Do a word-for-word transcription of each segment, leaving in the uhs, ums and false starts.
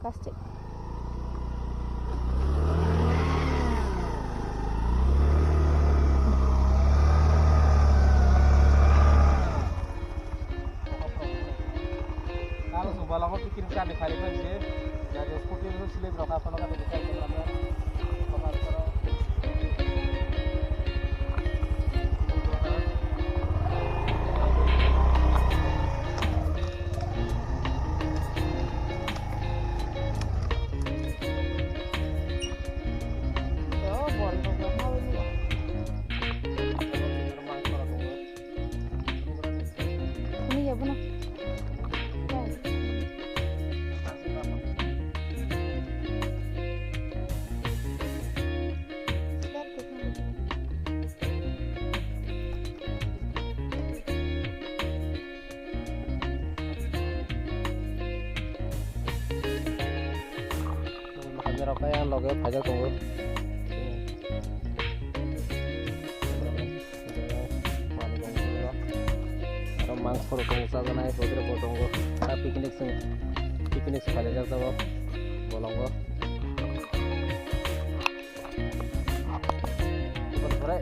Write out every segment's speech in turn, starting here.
Plastic. Kalau sumpah lama pikir kami kali kan sih, jadi seperti itu slip rok apa lagi bisa kita. Ini ya, benar. Mahamirok kaya loge phaijak tongo. Aro mangso rok tongo chajaknai, bodrok bo tongo. Ta picnic song, picnic song khaijak tabok bolongo. Ibon pore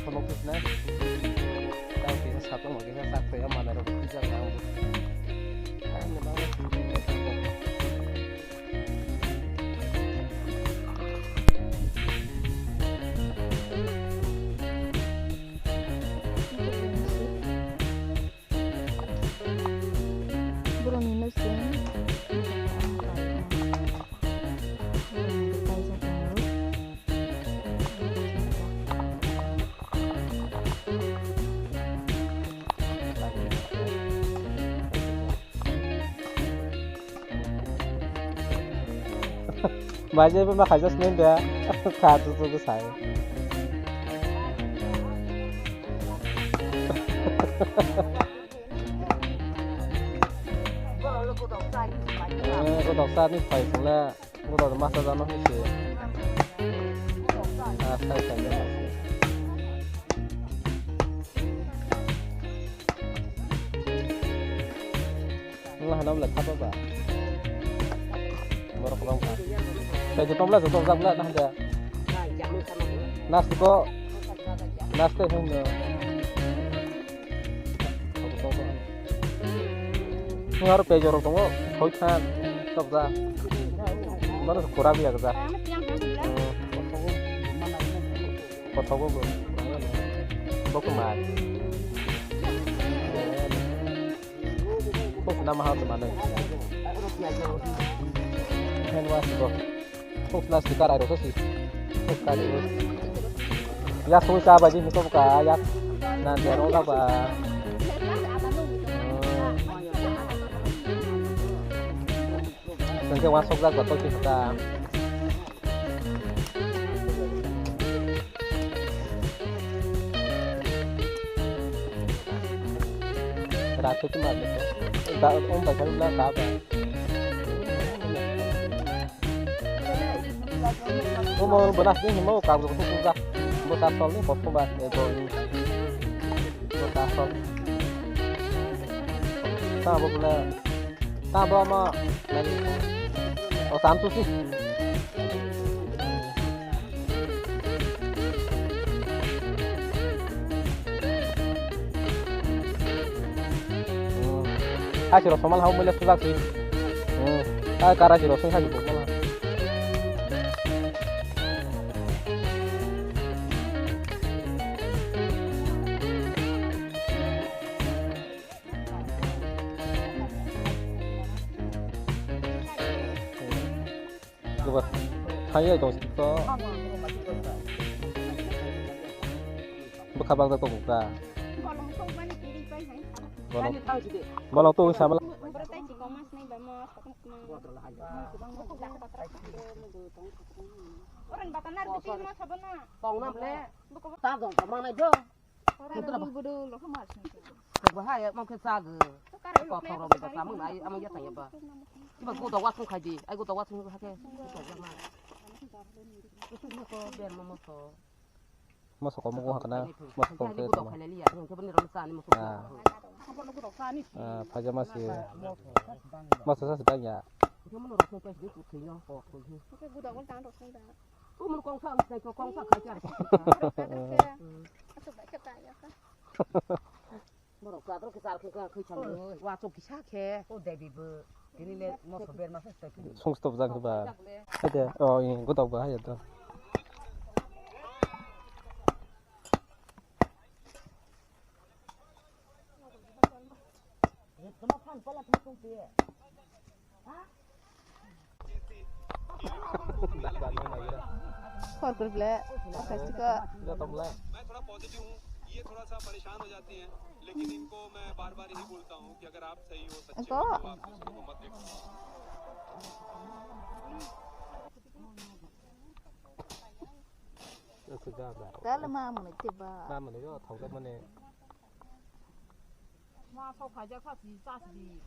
phunuk thwknai. Tang kisa satung ma kisa sak twi manai rok thwijak na. Borokni nuchung. Baje ba ma khaijak sini da. Kha tu tu sai. Eh, ko doksa ni phai sung le. Budak masa jano hai se. Ah, sai sai jano hai se. Wngla hana wngla thapa ba. Borok kwbang kha. Sai joto bla joto jak bla na hanja. Nas ko. Nas te hung no. Nung aro pejorok tongo, khoi khan, tokja. Mano khura biya gja. Kothogo bo. Bokhe mai. Bokhe nama hao mano. Hand wash bo. Kok plastic karai rok si. Kok karai rok. Ya soi ka baji ni kok ka ya. Nan de rok ba. Sengke wan sok jak ba to ki ka. Rate tu mar ko. Da om ba kan la ka ba. Omo bwna sini himo kagro kusu kusa. Bo ta sol ni kosto ba e bo. Bo ta sol. Ta bo bwna. Ta bo mo. O tam tu si. Kasi rosoma hau mele sudak si. Hmm. Ta kara si rosong kasi bo mala. Goba. Thangwi tong to. Bwkha bakjak to bukha. Bolong to wngsa bwla. Tong nam le. Ta dong ka manai do. Ora ni bodo lo khamar sini. Ko bahai ya mangkhe chag. Ko thoro ba samung ai amang ya tanya ba. Iba go da wasung khai di. Ai go da wasung ha khe. Ko ya ma. Ko ben mo mo so. Mo so ko mo ko ha kana. Mo so ko ke. Ko da khai le ya. Ko ni ro sa ni mo so. Ah. Ah, phaja ma si. Mo so sa si bang ya. Oke, budak gol tang rok sung da. Omo kongsa ang sai kongsa khai kar. Asok bai kata ya ka. Borok kwadro khe char khe kha khe chang. Wa chok kisa khe o debi bo. Tini le mo sober ma se. Sung stop jang ba. Hade o in godok ba hade. Hor kuri ble, kaisi ka. मैं थोड़ा पॉजिटिव हूँ, ये थोड़ा सा परेशान हो जाती हैं, लेकिन इनको मैं बार बार यही बोलता हूँ कि अगर आप सही हो, सच्चे हो, तो आप दूसरों को मत देखो। Kala ma mwnwi tei ba. Ma mwnwi o thok jak mani. Ma sok phai jak sa si cha si di.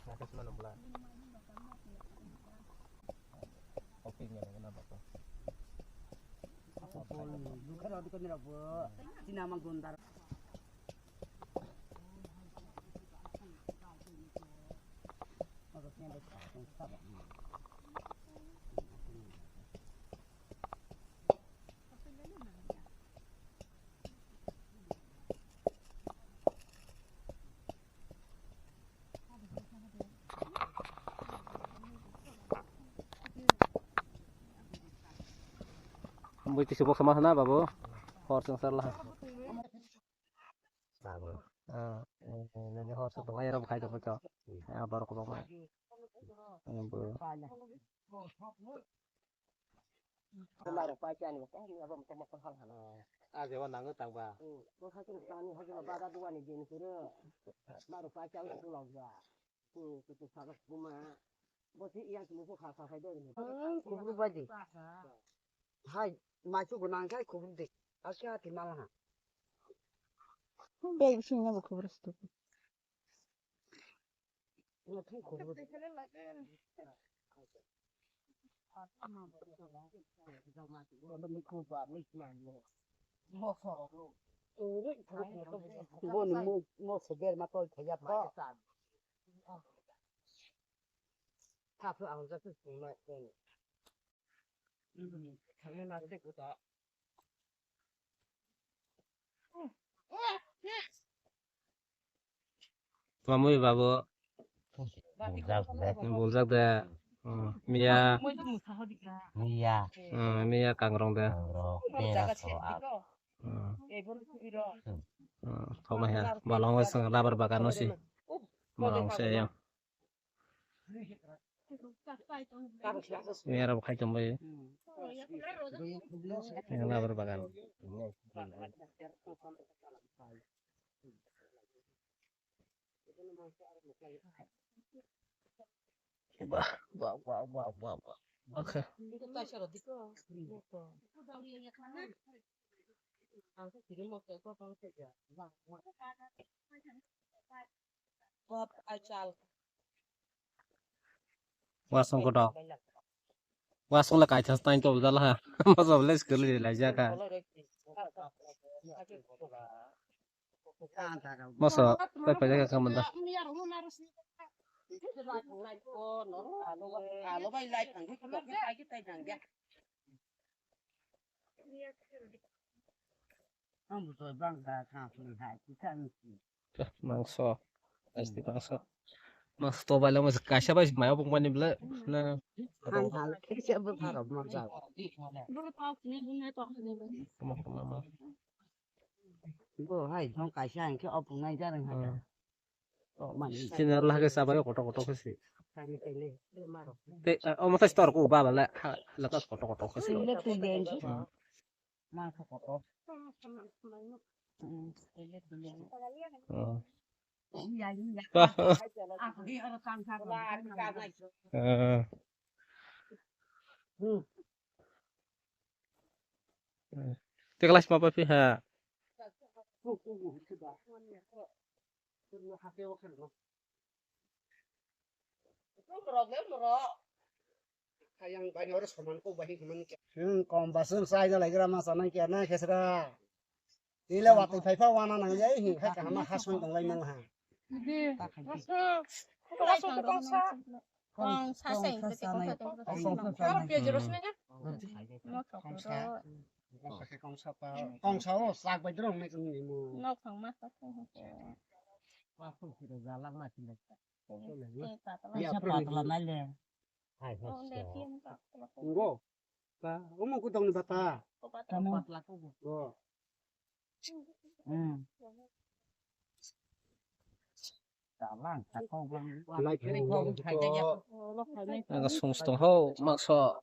Nakhe sima nang bwla. Oke, nang na ba ko. Bol, bukha rodi ko nira bo. Sina mang gondar. Bui tisi boksa ma sana babu. Hor sengsar lah. Babu. Ah, ini hor setu ayo rom kai dong kau. Ya baru kau mai. Babu. Maro pa chani ko ni abo mo ko hal hal. A je wa nang tang ba. Ko ha kin tani ha ba da duwa ni din kuro. Maro pa chani ko log ba. Ko ko to sa ko ma. Bo si iya ko ko kha kha do ni. Kubur ba di. Hai, ma chu ko nang kai kubur de. Asya ti mala ha. Be sing na kubur stu. Boni mo mo seber ma tol thaya pa. Thaplo ang ja tu sung ma teni. Thangna na se ko ta. Mamui babu. Buljak de. Buljak de. Hmm, Mia. Mia. Hmm, Mia kangrong de. Kangrong. Tera so a. Hmm. Hmm, thoma he. Balong wai sang rubber bagan no si. Balong se yang. Ini arab khai tong bai. Ini rubber bagan. Wah, wah, wah, wah, wah, wah. Oke. Pop achal. Wasong koto. Wasong la kaisa stain to dal ha. Masa les kali la jaka. Masa, tai pai jaka kamanda. Mangso, asti mangso. Mangso to bai lama kaisa bai maya bung mani bela. Na. Ang hal kisa bung harap mangsa. Toma, toma, ma. Bo hai, thong kaisa ang khe opung nai jarang hai. Hmm. Oh, man. Sini lah ke sabar kotok kotok ke sih. Te, eh, oh, mata store ko ba bala, ha, lekas kotok kotok ke sih. Ini tuh deng. Hmm. Mata kotok. Hmm. Oh. Iya, iya. Wah. Aku di orang tangkap. Eh. Hmm. Te kelas ma papi ha? Hayang bai oro soman ko bai himani kya? Hmm, kom basung sai jalai gra ma sanai kya na khesra. Tila wati phai pha wana nang jai hi khai kahama ha sung tong lai mang ha. Didi, masa. Kongsa, kongsa. Kongsa se, kongsa kongsa, sanai. Kongsa sanai. Kongsa sanai. Kongsa. Kongsa khe kongsa pa. Kongsa o sak bai drong nai kong ni mo. Nok thang ma sa thang ko. Wa ko si ro jalak ma si le. Kongsa le. Kongsa patla nai le. Hai, hai. Ngo. Ba, omo kudong ni bata. Tamo. Patla ko. Go. Hmm. Ang sung sung ho, makso.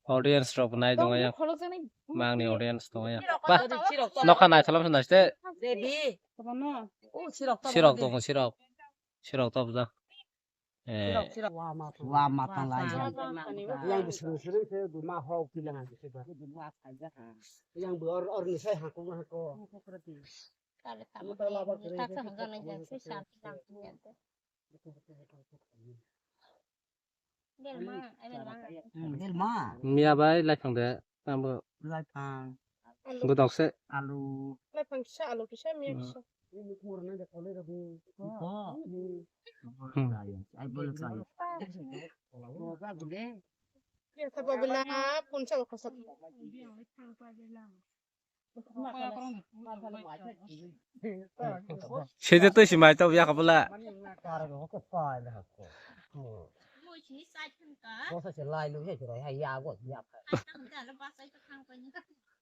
Audience rok nai tong yang. Mangni audience tong yang. Ba, nokha nai thalam nai ste. Sirok tong, sirok. Sirok top da. Eh. Wa matang lai jang. Yang bu sering-sering saya bu ma hok bilang aja sih, Bang. Yang bu or, or ni saya hako, hako. Hmm, belma. Miya bai laifang de, tambo. Laifang. Godok se. Alu. Laifang kisa, alu kisa, miya kisa. Ko. Hmm. Ai bolo kaya. Ko ba gude. Ya, ta babila, punsa ko khosok. Sede to si mai to ya kabula.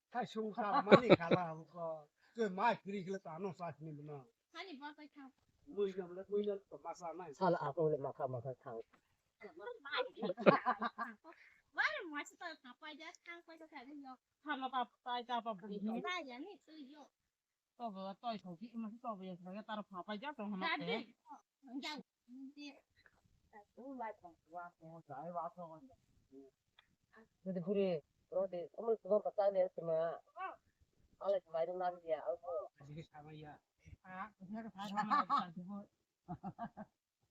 Hai sung sa mani kala ko. Ke mai kri kle ta no sa ni na. Sala ako le makha makha thang. Jadi huri roti, kamu semua pakai ni semua. Oleh semua itu nanti ya, aku.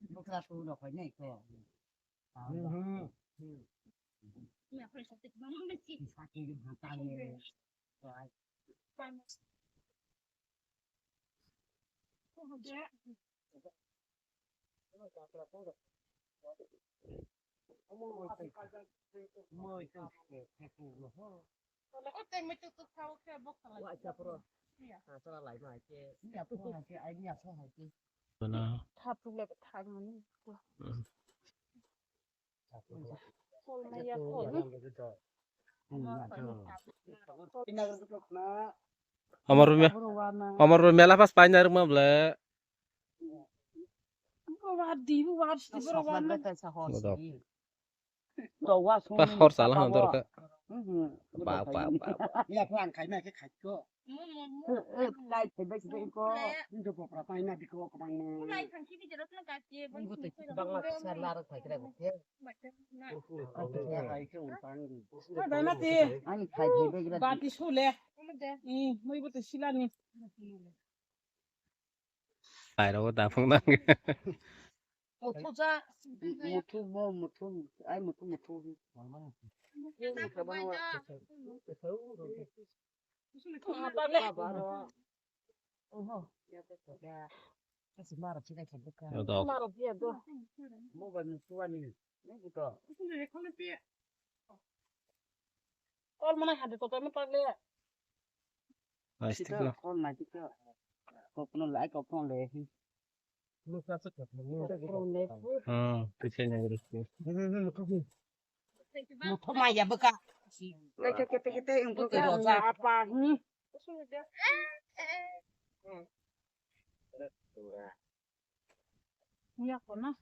Bukra tu no koi nei ko. Mhm. Sakit hantai ye. Thap rwk le thap mani. Amar me, amar me mela pas paina rwma ble. Ba hor sala hon dorka. Ba, ba, ba, ba. Ya ko ang khai na ke khai ko. Kai thai bai sida ko. Indo bopra pai na biko ko bang mo. Bang ma sa lar thai kra ko. Ani khai thai bai kra. Bati sule. I, moi bote silani. Ai ro da phung nang. Muthu ja. Muthu mo muthu. Ai muthu muthu. Oho. Kasi mara chida ka buka. Mara dia do. Mo ba ni tuani. Ni buka. Kol mana hade to kami pagle. Sita kol na sita. Kol kono lai kol kono le. Hmm, tu saya nyari. Muthu maya beka. Kete kete kete yang buka apa? Hmm. Iya kona.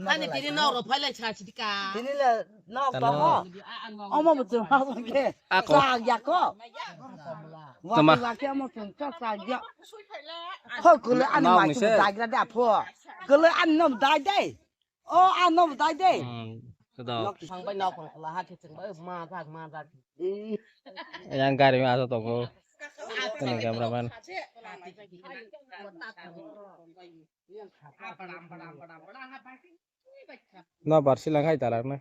Ani tini nok rok phai lai sa sidi ka. Tini le nok tongo. Omo bo chwng ha bang khe. Ako. Sa ya ko. Tama. Wa ke omo chwng sa sa ya. Ho kule ani ma ki dai gra da pho. Kule ani nom dai dai. O, a no dai de. Hmm, kedo. Nok thang bai nok khong la ha ke chwng bai ma jak ma jak. Yang gari ma aso tongo. Ini cameraman. No bar silang hai tarak na.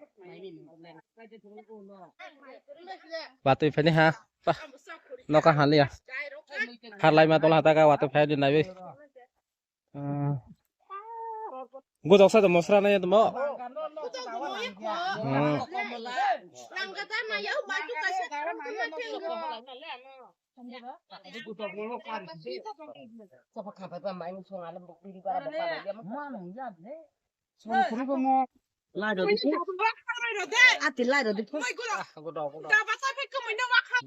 Batwi phani ha. Pa. Noka haliya. Harlai ma tola taka watwi phai di naiwi. Ah. Gudok sa to mosra na ya to mo. Hmm. Ati lai rodi.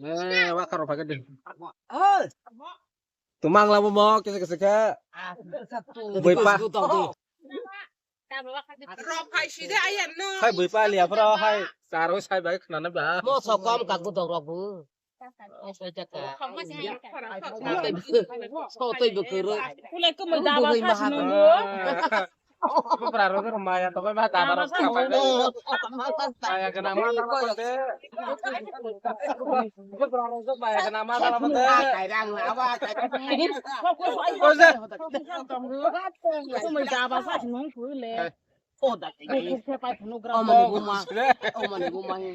Eh, wa karo pakai deh. Oi. Tumang labo mo kisa kisa khe. Bui pa. Hai bui pa liya phra hai. Charo sai bai khna na ba. Mo so kom ka gudok rok bu. So tei bukuru. Kulai kumui daba sa sinungo. Bupra rok maya to bai ba daba rok. Maya gana ma daba de. Bupra rok maya gana ma daba de. Kumui daba sa sinung kule. Omani buma. Omani buma he.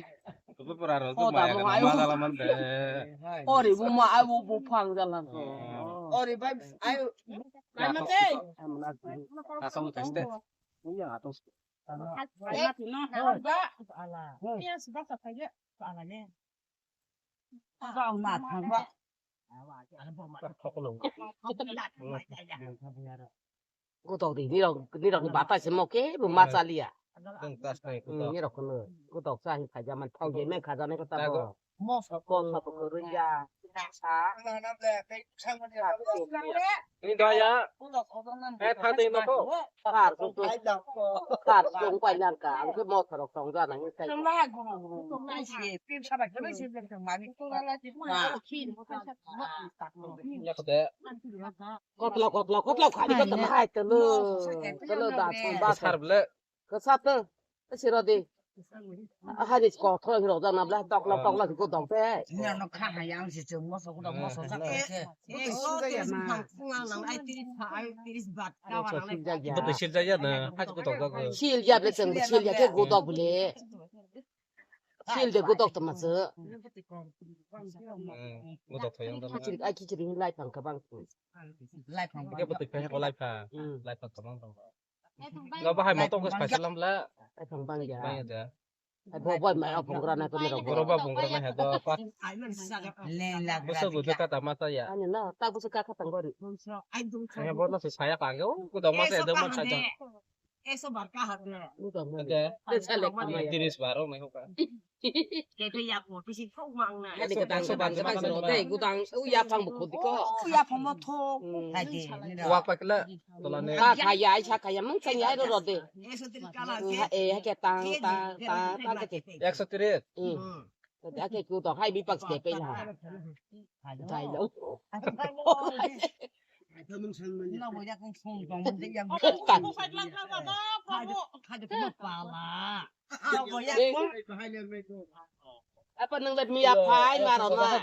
Ori buma ai bo buphang jalan. Ori bai ai. Asam teste. Gudok di nirok nirok ni bata se mo ke bo ma chaliya. Nirok kono gudok sa hin khaja man thau je men khaja ne kota bo. Mo sa ko sa ko rinja. Sa. Ni daya. Eh, thang ding no ko. Kar ko. Kar ko pai nang ka. Ang ke mo thorok tong ja nang ni sai. Kotlok kotlok kotlok khani kotlok hai telo. Telo da thong ba sar ble. Kwsa tw, siro di. Hani kothok hiro jana bla, toklok toklok hiko dong te. Ni ano kha ha yang si chung moso kuda moso sa ke. Ai tiris bat ka wa nang. Bo to sil jaya na, ha ko dong dong. Sil ya ble chung, sil ya ke go dog ble. Sil de go dog to ma se. Go dog to yang dong. Ai kichiri lai pang ka bang. Lai pang. Ke bo to pe ko lai pha. Lai pha ka bang. No bahai motok ke special lam la. Ai phang bang ya. Bang ya da. Ai bo boy mai phang gra na ko ni rok. Goro ba phang gra na he do pa. Busu busu ka ta ma ta ya. Ani na ta busu ka ka tang gori. Ai bo na se saya ka ge. Ko da ma ta ya da ma ta ja. Eso bar ka ha na. Ni da ma. Ade. Te sa le ka ma ya. Tiris baro mai ho ka. Ani ka tang sa bang sa bang sa ro te gudang u ya phang bu khudi ko. U ya phang mo tho. Hai de. Wak pa kla. Ka kha ya, ai sa kha ya, mung chang ya ro ro de. Eh, ha ke tang, tang, tang, tang ke. Ekso tiris. Hmm. Ake ku to hai bi pak ste pe la. Dai lo. Apa nang let mi apai maro na.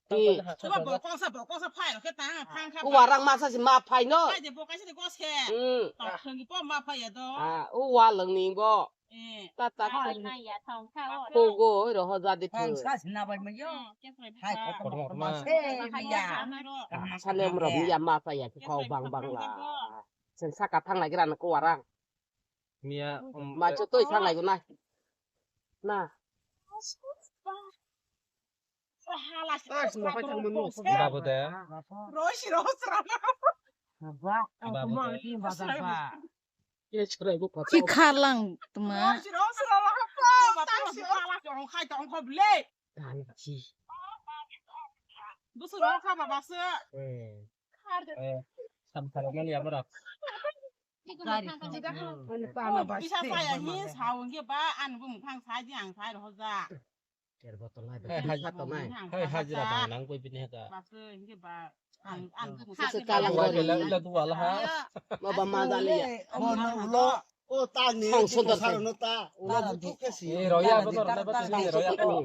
Ti. Coba bokong sa, bokong sa phai, oke, tang, phang kha. Uwa rang masa si ma phai no. Phai de bokong sa de gos khe. Hmm. Tok thang po ma phai ya do. Ah, uwa leng ni bo. Eh. Ta ta. Phai na ya thong kha o. Ko go ro ho ja de. Phang sa si na bai ma yo. Hmm, ke phai phai. Hai ko ko ma. Eh, ya. Sa le mro mi ya ma phai ya ko bang bang la. Sen sa ka thang la gira na ko wa rang. Mia, um, ma cho toi thang la go na. Na. Babu de. Babu de. Ki kharlang tuma. Eh, sam kharang mani abra. Gari. Bisa saya hi, sao hingke ba, an bumkhang saji ang sai roja. Hai, hai, hajira bang nang koi bini haka. Basa hingke ba, ang, ang. Sese kalang gori. Ila, ila dua lah, ha. Iya. Mo ba ma dali ya. Iya. Mo no ulo. O ta ni Hong sodor sar no ta. O na butu ke si. Eh, roya bo to, roya bo to, roya bo to.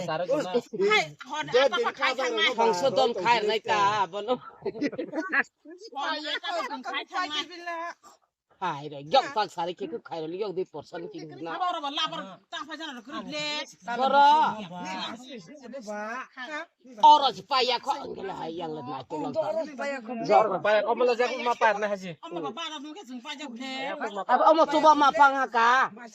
Tara jona. Hai, hon, apa kai thangma. Hong sodom khai nai ta, bono. Hon, apa kai thangma. Hai ro, yok tak sari ke khai ro, yok di porsan ki na. Abo ro, labar ta pha jana ro, kri le. Boro. Oro si paya kho, ang kela hai yang le na ke lang ta. Jor paya kho, mala jak ma par na haji. Omo ba ba na mungkin sing paya kho. Abo omo chuba ma pang ha ka. Hmm,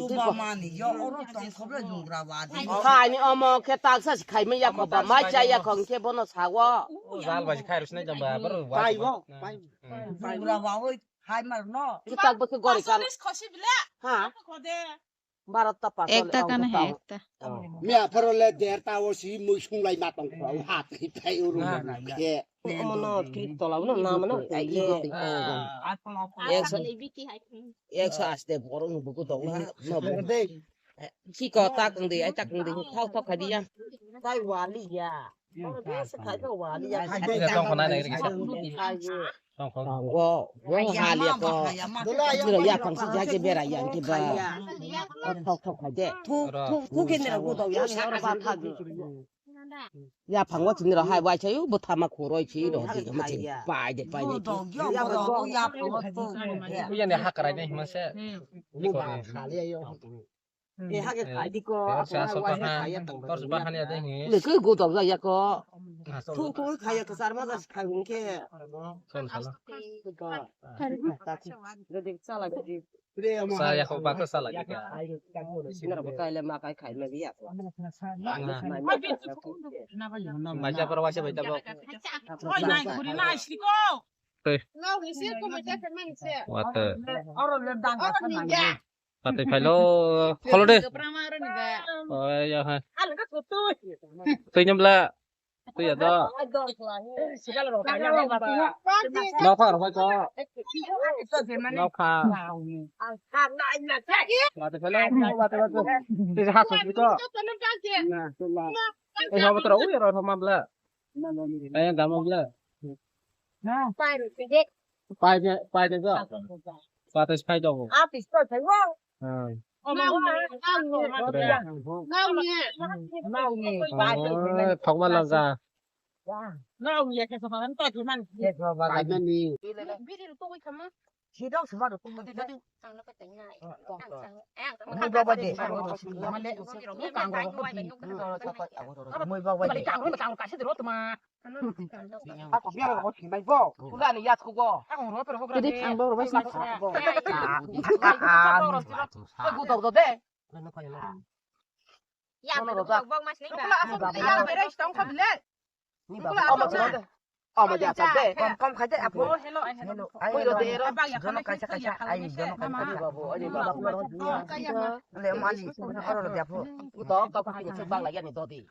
chuba ma ni yo, oro tong kho le jung ra wa di. Khai ni omo khe tak sa si khai me ya kho ba, mai cha ya kho ke bono sa wo. Jal ba si khai ro sna jamba, boro wa. Pai wo, pai. Jung ra wa oi, khai mar no. Ki tak ba ke gori kan. Khosi bile. Ha. Khode. Baro ta pa. Ekta kana hai ekta. Mia pharo le der ta o si mui sung lai ma tong kho ha ti tai uru ke. Omo no ti tola no na mano ai ye. Ekso ekso aste boro no buku to ha. No bu. Ki ko ta kang di ai ta kang di thau thau khai di ya. Tai wali ya. Oro besi khai ko wali ya. Khai de. Tong khona nai ri kisa. Khai ye. Tong khona. Wo, wo hal ya ko. Dula ya. Dula ya phang si ja ke bera ya ke ba. Thok thok khai de. Thu, thu, thu ke nera go do ya. Oro ba tha de. Ya phang wo chini ro hai wai chayu bo thama khoroi chi ro ji ma chi. Pai de, pai de. Go do ya, go do ya, go do. Uya ne hakrai ne hima se. Ni ko ne. Khali ya yo. Eh, hage khai di ko, tor sa so pa ha, tor sa pa ha ni ade hi. Le ke go dok ya ko. Thu thu khai ya ko sar ma das khai hung ke. Son sala. Ko. Jadi sala di. Sa ya ko ba ko sala di ka. Sina ko kai le ma kai khai me ya ko. Mai ja par wa se bai ta bo. Oi, nai, kuri nai, siko. Tei. Ngau ni se ko ma ja ke man se. Wa te. Oro le dang ka ni ya. Patwi phailo, kholo de. Oi, ya, hai. Twi nyamla. Twi ya da. Nokha rok ko. Nokha. Patwi phailo, patwi, patwi. Twi ha ko ko. Na, na. Eh, habo tro, ui, ro, ro, mabla. Eh, gamo bla. Pai de, pai de go. Patis pai do. Ah, pistol pai wo. Ah. Thokma langka. Pai mani. Biri ru tongwi khama. Sidok sima ru tongwi. Ang no patai nai. Ang sang, ang sang. Mui bawa de. Male, mui bawa de. Mui bawa de. Male, kang ru, kang ru, kasi de ro tuma. Ako biar ko sinai bo. Kula ni yat ko go. Ako ro pero ko. Jadi kang ro bai sinai. Ko go do de. Ya, ko go mas ni ba. Kula aso ya, bere stong khabile. Ni ba, omo chalo de. Omo ja chalo de. Kom, kom khai de, apo. Hello, hello. Hello. Ai, hello. Jono kaisa, kaisa. Ai, jono kaisa, kaisa, babu. Ai, babu. Le mani, oro de, apo. Uto, to pa ni chuk bang lagi ni dodi.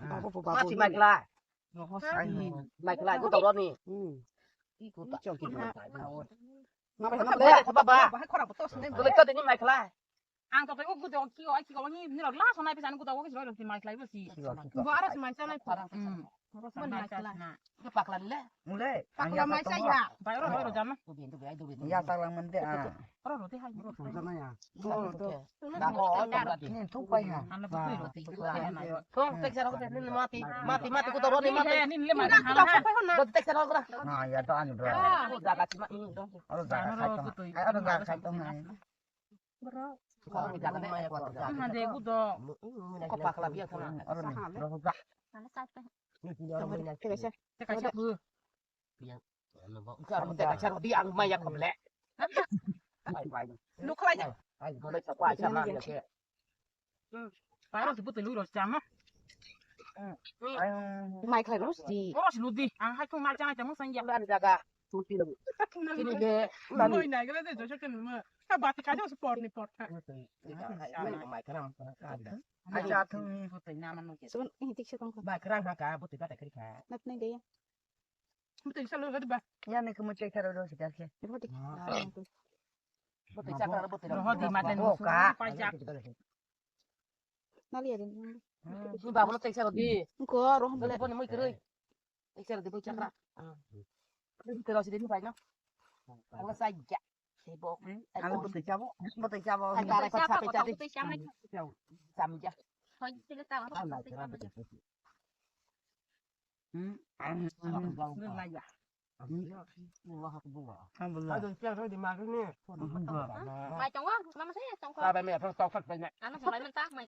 Mati mai kla. Ai. Mai kla, uto ro ni. Hmm. Uto. Chok ki. Mama, mama, baba. Baba, khora to. Dole to ni mai kla. Ang to ko gudo ki o ki ko ni ni la so nai pisa gudo ki roi mai klai bo si. Bo ara si mai sa nai para. Hmm. Bo mai klai. Ko pakla le. Mule. Pakla mai sa ya. Bai ro ro jam. Ya taklang mande a. Ro ro te hai. Ro ro jam ya. Da ko o to ni tu pai ha. Ana ko ro te. Ko tek sa ro te ni mati. Mati mati ko to ro ni mati. Ni le mati. Ko tek sa ro ro. Na ya to ani bro. Ko jaga chi ma. Aro jaga khai tong. Aro jaga khai tong. Hande gudo. Ko pakla biya khana. Oro ni, oro ni. Teka sa bu. Teka sa di ang maya komle. Ai bai. Lu khlai ja. Ai gole sa pa sa ma ya ke. Pai ro bu te lu ro sa ma. Mai khlai ro si. Ro si lu di. Ang hai thung ma cha ma cha mo sang ya. Lu ani jaga. Ini de, nani? Moi nai gele de jojo ke numa. Ka bati ka jos por ni por tha. Mai kram. Aja thung. Sun ini tik se tong. Mai kram ha ka, buti bata kri ka. Nat nai de ya. Buti sa lo ga ba. Ya ne ko mo chai karo do si ka ke. Buti. Buti chakra buti. Roho di maten. Ka. Nali ya din. Ni babu no teksa di. Ko roho. Bole bole moi keroi. Teksa di moi chakra. Ni keroi sidi ni pai no. Ang sa ja. Tei bo. Hmm? Ai, Ang bo. Bwtwi chabo. Bwtwi chabo. Ai, tarai Bwtwi chabo, chapa, bwtwi chapa, chapa. Cham ja. Hoi, tile ta. Ang lai chapa. Hmm? Ang lai ya. Alhamdulillah. Mai tongo, mama saya tongko. Tabai me, tong tong fat bai na. Ano, mai menta, mai.